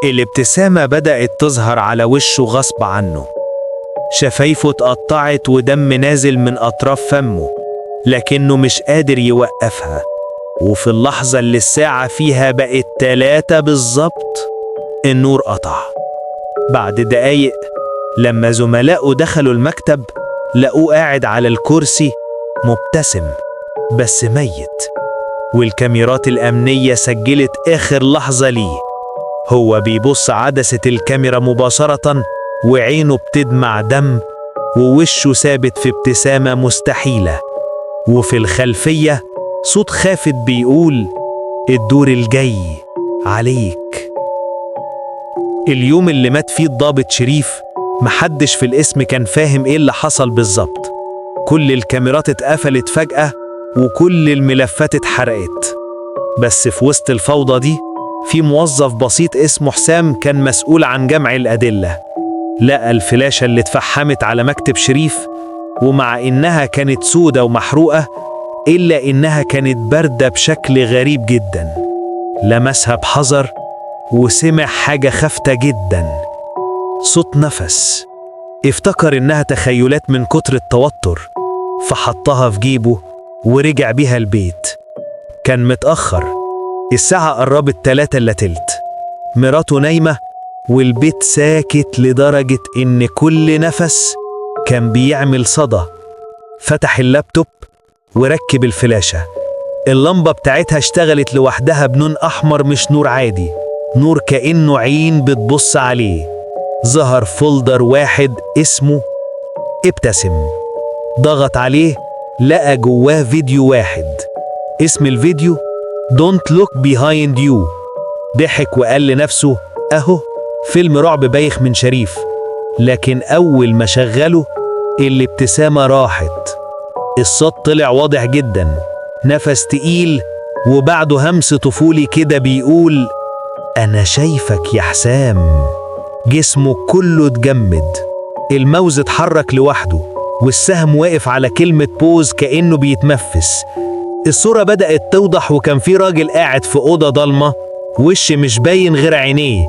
الابتسامة بدأت تظهر على وشه غصب عنه. شفايفه اتقطعت ودم نازل من أطراف فمه، لكنه مش قادر يوقفها. وفي اللحظة اللي الساعة فيها بقت 3 بالظبط، النور قطع. بعد دقايق لما زملائه دخلوا المكتب لقوه قاعد على الكرسي مبتسم بس ميت، والكاميرات الأمنية سجلت آخر لحظة ليه. هو بيبص عدسة الكاميرا مباشرة وعينه بتدمع دم ووشه ثابت في ابتسامة مستحيلة، وفي الخلفية صوت خافت بيقول: الدور الجاي عليك. اليوم اللي مات فيه الضابط شريف محدش في القسم كان فاهم ايه اللي حصل بالظبط. كل الكاميرات اتقفلت فجأة وكل الملفات اتحرقت. بس في وسط الفوضى دي في موظف بسيط اسمه حسام كان مسؤول عن جمع الأدلة. لقى الفلاشة اللي اتفحمت على مكتب شريف، ومع إنها كانت سودة ومحروقة إلا إنها كانت باردة بشكل غريب جدا. لمسها بحذر وسمع حاجة خافتة جدا، صوت نفس. افتكر إنها تخيلات من كتر التوتر، فحطها في جيبه ورجع بيها البيت. كان متأخر، الساعة قربت 2:40. مراته نايمة والبيت ساكت لدرجة إن كل نفس كان بيعمل صدى. فتح اللابتوب وركب الفلاشة. اللمبة بتاعتها اشتغلت لوحدها بنون أحمر، مش نور عادي، نور كأنه عين بتبص عليه. ظهر folder واحد اسمه ابتسم. ضغط عليه، لقى جواه فيديو واحد، اسم الفيديو Don't Look Behind You. ضحك وقال لنفسه: أهو فيلم رعب بايخ من شريف. لكن أول ما شغله الابتسامة راحت. الصوت طلع واضح جدا، نفس تقيل وبعده همس طفولي كده بيقول: أنا شايفك يا حسام. جسمه كله اتجمد، الماوس اتحرك لوحده والسهم واقف على كلمة pause كأنه بيتنفس. الصورة بدأت توضح، وكان في راجل قاعد في أوضة ضلمة، وش مش باين غير عينيه،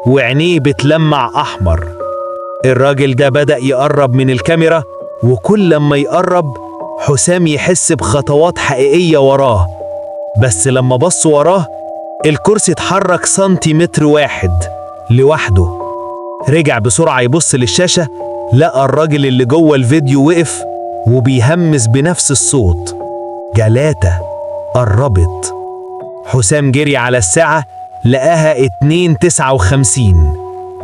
وعينيه بتلمع أحمر. الراجل ده بدأ يقرب من الكاميرا، وكل لما يقرب حسام يحس بخطوات حقيقية وراه. بس لما بص وراه الكرسي اتحرك سنتيمتر واحد لوحده. رجع بسرعة يبص للشاشة، لقى الراجل اللي جوه الفيديو وقف وبيهمس بنفس الصوت: 3 قربت. حسام جري على الساعة، لقاها 2:59.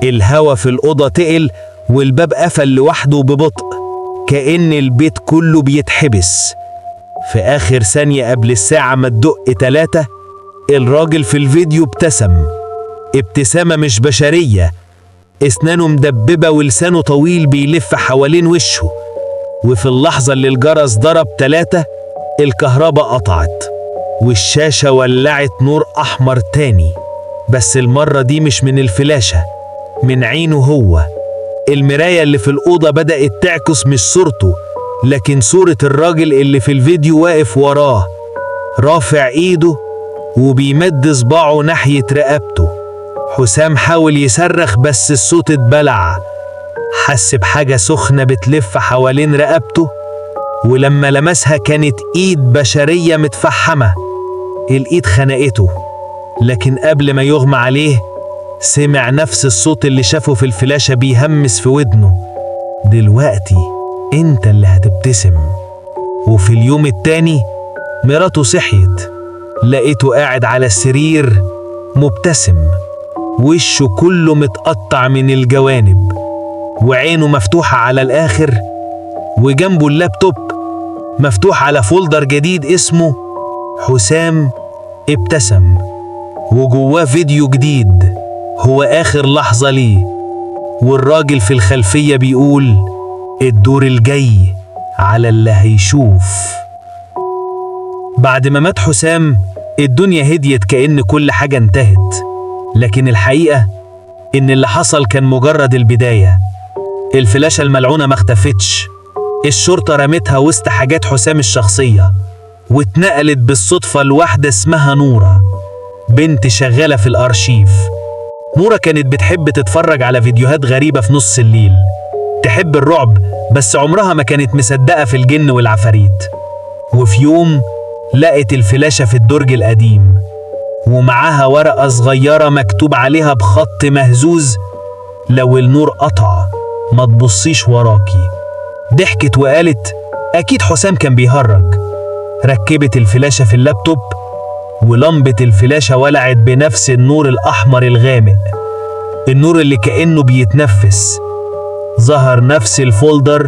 الهوا في الأوضة تقل والباب قفل لوحده ببطء كأن البيت كله بيتحبس. في آخر ثانية قبل الساعة ما تدق 3، الراجل في الفيديو ابتسم ابتسامة مش بشرية، اسنانه مدببة ولسانه طويل بيلف حوالين وشه. وفي اللحظة اللي الجرس ضرب 3، الكهرباء قطعت والشاشة ولعت نور أحمر تاني، بس المرة دي مش من الفلاشة، من عينه هو. المراية اللي في الأوضة بدأت تعكس مش صورته، لكن صورة الراجل اللي في الفيديو واقف وراه، رافع إيده وبيمد صباعه ناحية رقبته. حسام حاول يصرخ بس الصوت اتبلع. حس بحاجة سخنة بتلف حوالين رقبته، ولما لمسها كانت إيد بشرية متفحمة. الإيد خنقته، لكن قبل ما يغمى عليه سمع نفس الصوت اللي شافه في الفلاشة بيهمس في ودنه: دلوقتي انت اللي هتبتسم. وفي اليوم التاني مراته صحيت، لقيته قاعد على السرير مبتسم، وشه كله متقطع من الجوانب وعينه مفتوحة على الآخر، وجنبه اللابتوب مفتوح على folder جديد اسمه حسام ابتسم، وجواه فيديو جديد هو آخر لحظة ليه، والراجل في الخلفية بيقول: الدور الجاي على اللي هيشوف. بعد ما مات حسام الدنيا هديت كأن كل حاجة انتهت، لكن الحقيقة إن اللي حصل كان مجرد البداية. الفلاشة الملعونة ما اختفتش، الشرطة رمتها وسط حاجات حسام الشخصية، واتنقلت بالصدفة لواحدة اسمها نورة، بنت شغالة في الأرشيف. نورة كانت بتحب تتفرج على فيديوهات غريبة في نص الليل، تحب الرعب، بس عمرها ما كانت مصدقة في الجن والعفاريت. وفي يوم لقت الفلاشة في الدرج القديم، ومعاها ورقة صغيرة مكتوب عليها بخط مهزوز: لو النور قطع ما تبصيش وراكي. ضحكت وقالت أكيد حسام كان بيهرج. ركبت الفلاشة في اللابتوب، ولمبة الفلاشة ولعت بنفس النور الأحمر الغامق، النور اللي كأنه بيتنفس. ظهر نفس ال folder.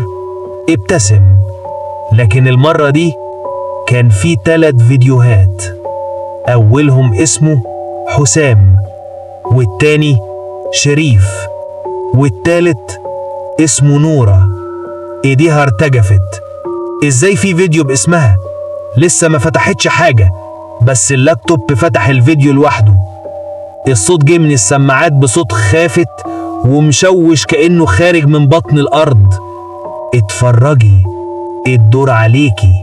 ابتسم، لكن المرة دي كان في 3 فيديوهات. أولهم اسمه حسام، والتاني شريف، والتالت اسمه نورة. ايديها ارتجفت. ازاي في فيديو باسمها؟ لسه ما فتحتش حاجة، بس اللابتوب فتح الفيديو لوحده. الصوت جه من السماعات بصوت خافت ومشوش كأنه خارج من بطن الأرض: اتفرجي، الدور عليكي.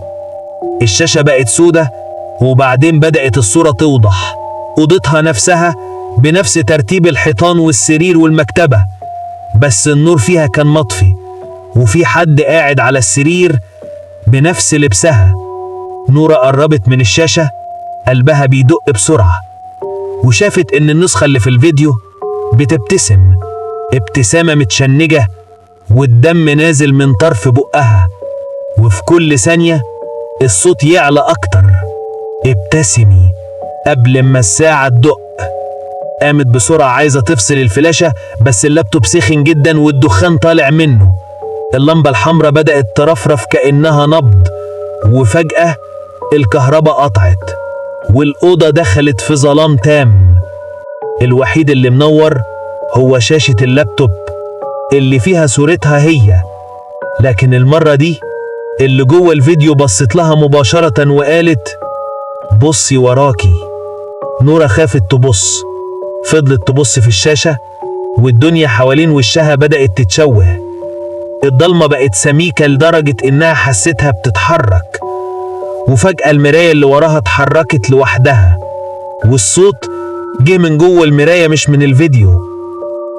الشاشة بقت سودة، وبعدين بدأت الصورة توضح. أوضتها نفسها بنفس ترتيب الحيطان والسرير والمكتبة، بس النور فيها كان مطفي، وفي حد قاعد على السرير بنفس لبسها. نورة قربت من الشاشة، قلبها بيدق بسرعة، وشافت إن النسخة اللي في الفيديو بتبتسم ابتسامة متشنجة، والدم نازل من طرف بقها، وفي كل ثانية الصوت يعلى أكتر: ابتسمي قبل ما الساعة تدق. قامت بسرعة عايزة تفصل الفلاشة، بس اللابتوب سخن جدا والدخان طالع منه. اللمبة الحمراء بدأت ترفرف كأنها نبض، وفجأة الكهرباء قطعت والأوضة دخلت في ظلام تام. الوحيد اللي منور هو شاشة اللابتوب اللي فيها صورتها هي، لكن المرة دي اللي جوه الفيديو بصت لها مباشرة وقالت: بصي وراكي. نورة خافت تبص، فضلت تبص في الشاشة، والدنيا حوالين وشها بدأت تتشوه. الضلمة بقت سميكة لدرجة إنها حستها بتتحرك، وفجأة المراية اللي وراها اتحركت لوحدها، والصوت جه من جوه المراية مش من الفيديو: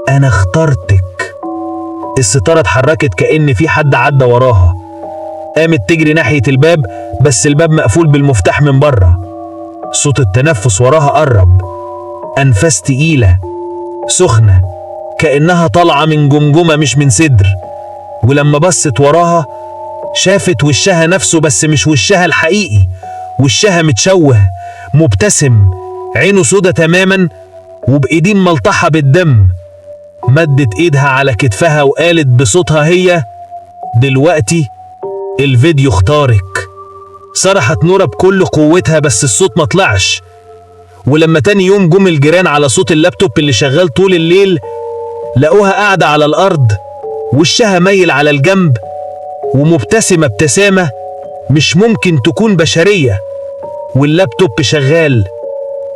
أنا اخترتك. الستارة اتحركت كأن في حد عدى وراها. قامت تجري ناحية الباب، بس الباب مقفول بالمفتاح من بره. صوت التنفس وراها قرب، أنفاس تقيلة سخنة كأنها طالعة من جمجمة مش من صدر. ولما بصت وراها شافت وشها نفسه، بس مش وشها الحقيقي، وشها متشوه مبتسم، عينه سودة تماما، وبإيدين ملطحة بالدم. مدت إيدها على كتفها وقالت بصوتها هي: دلوقتي الفيديو اختارك. صرحت نورة بكل قوتها، بس الصوت ما طلعش. ولما تاني يوم جم الجيران على صوت اللابتوب اللي شغال طول الليل، لقوها قاعدة على الأرض، وشها ميل على الجنب، ومبتسمة ابتسامة مش ممكن تكون بشرية، واللابتوب شغال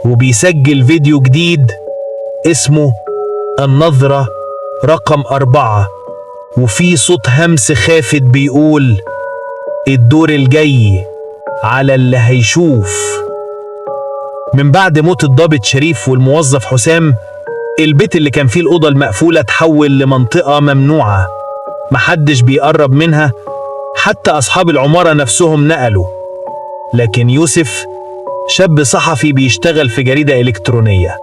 وبيسجل فيديو جديد اسمه النظرة رقم 4، وفي صوت همس خافت بيقول: الدور الجاي على اللي هيشوف. من بعد موت الضابط شريف والموظف حسام، البيت اللي كان فيه الأوضة المقفولة تحول لمنطقة ممنوعة، محدش بيقرب منها، حتى أصحاب العمارة نفسهم نقلوا. لكن يوسف، شاب صحفي بيشتغل في جريدة إلكترونية،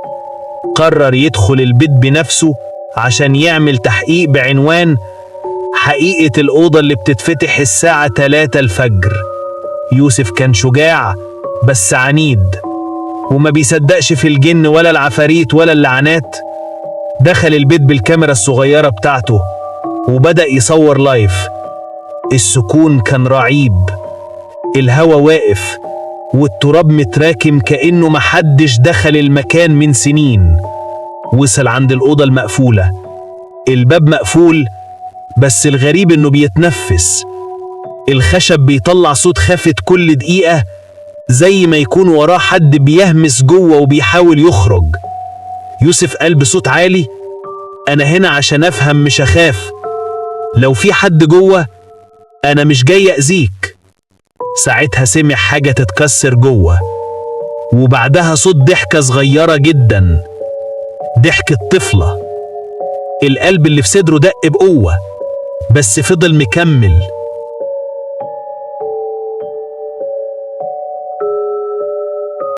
قرر يدخل البيت بنفسه عشان يعمل تحقيق بعنوان حقيقة الأوضة اللي بتتفتح الساعة 3 الفجر. يوسف كان شجاع بس عنيد، وما بيصدقش في الجن ولا العفاريت ولا اللعنات. دخل البيت بالكاميرا الصغيرة بتاعته وبدأ يصور لايف. السكون كان رعيب، الهوا واقف، والتراب متراكم كأنه محدش دخل المكان من سنين. وصل عند الأوضة المقفولة، الباب مقفول، بس الغريب إنه بيتنفس. الخشب بيطلع صوت خافت كل دقيقة، زي ما يكون وراه حد بيهمس جوه وبيحاول يخرج. يوسف قال بصوت عالي: أنا هنا عشان أفهم مش أخاف. لو في حد جوه أنا مش جاي أذيك. ساعتها سمع حاجة تتكسر جوه، وبعدها صوت ضحكة صغيرة جدا، ضحكة طفلة. القلب اللي في صدره دق بقوة، بس فضل مكمل.